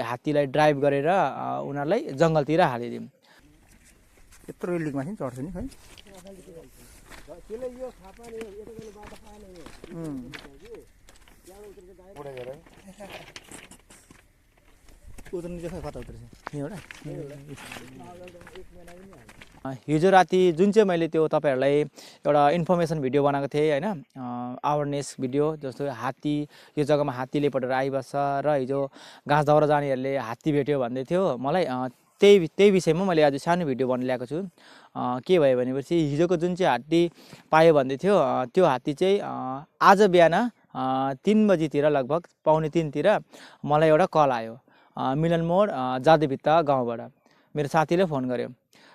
हात्तीलाई drive गरेर उनीहरूलाई जङ्गलतिर हालिदिउँ। यत्रो रेलिङमा चाहिँ चढ्छ नि खै हिजो राति जुन चाहिँ मैले त्यो तपाईहरुलाई एउटा इन्फर्मेसन भिडियो बनाएको थिएँ हैन, अवेरनेस भिडियो, जस्तो हात्ती यो जग्गामा हात्तीले पटेर आइबस्छ र हिजो घाँस दाउरा जानेहरूले हात्ती भेट्यो भन्दै थियो मलाई। त्यही विषयमा मैले आज सानो भिडियो बनाएर ल्याएको छु। के भयो भनेपछि हिजोको जुन चाहिँ हात्ती पायो भन्दै थियो, त्यो हात्ती चाहिँ आज बिहान 3 बजीतिर लगभग पौने 3 तिर मलाई एउटा कल आयो मिलनमोड जादेभित्ता गाउँबाट। मेरो साथीले फोन गर्यो।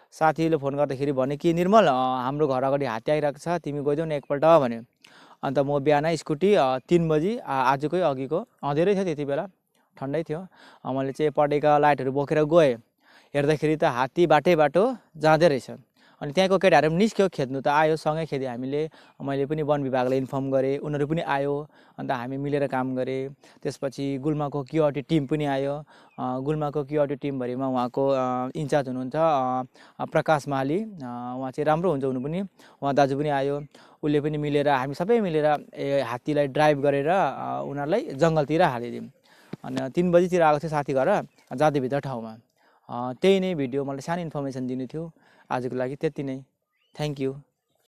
साथीले फोन गर्दाखेरि भने कि निर्मल हाम्रो घर अगाडि हात्ती आइरहेको छ, तिमी गइदेऊ न एकपल्ट भन्यो। अन्त म बिहान स्कुटी 3 बजी आजकै अघिको अँधेरै थियो, त्यति बेला ठन्डै थियो। मैले चाहिँ पटेका लाइटहरू बोकेर गएँ। हेर्दाखेरि त हात्ती बाटो जाँदै रहेछ। अनि त्यहाँको केटाहरू पनि निस्क्यो, खेद्नु त आयो, सँगै खेद्यो हामीले। मैले पनि वन विभागलाई इन्फर्म गरेँ, उनीहरू पनि आयो। अन्त हामी मिलेर काम गरेँ। त्यसपछि गुल्माको क्युआरटी टिम पनि आयो। गुल्माको क्युआरटी टिमभरिमा उहाँको इन्चार्ज हुनुहुन्छ प्रकाश माली, उहाँ चाहिँ राम्रो हुन्छ हुनु पनि, उहाँ दाजु पनि आयो। उसले पनि मिलेर हामी सबै मिलेर हात्तीलाई ड्राइभ गरेर उनीहरूलाई जङ्गलतिर हालिदिउँ। अनि 3 बजीतिर आएको थियो साथी घर जादेभित्ता ठाउँमा। त्यही नै भिडियो, मलाई सानो इन्फर्मेसन दिनु थियो आजको लागि, त्यति नै। Thank you.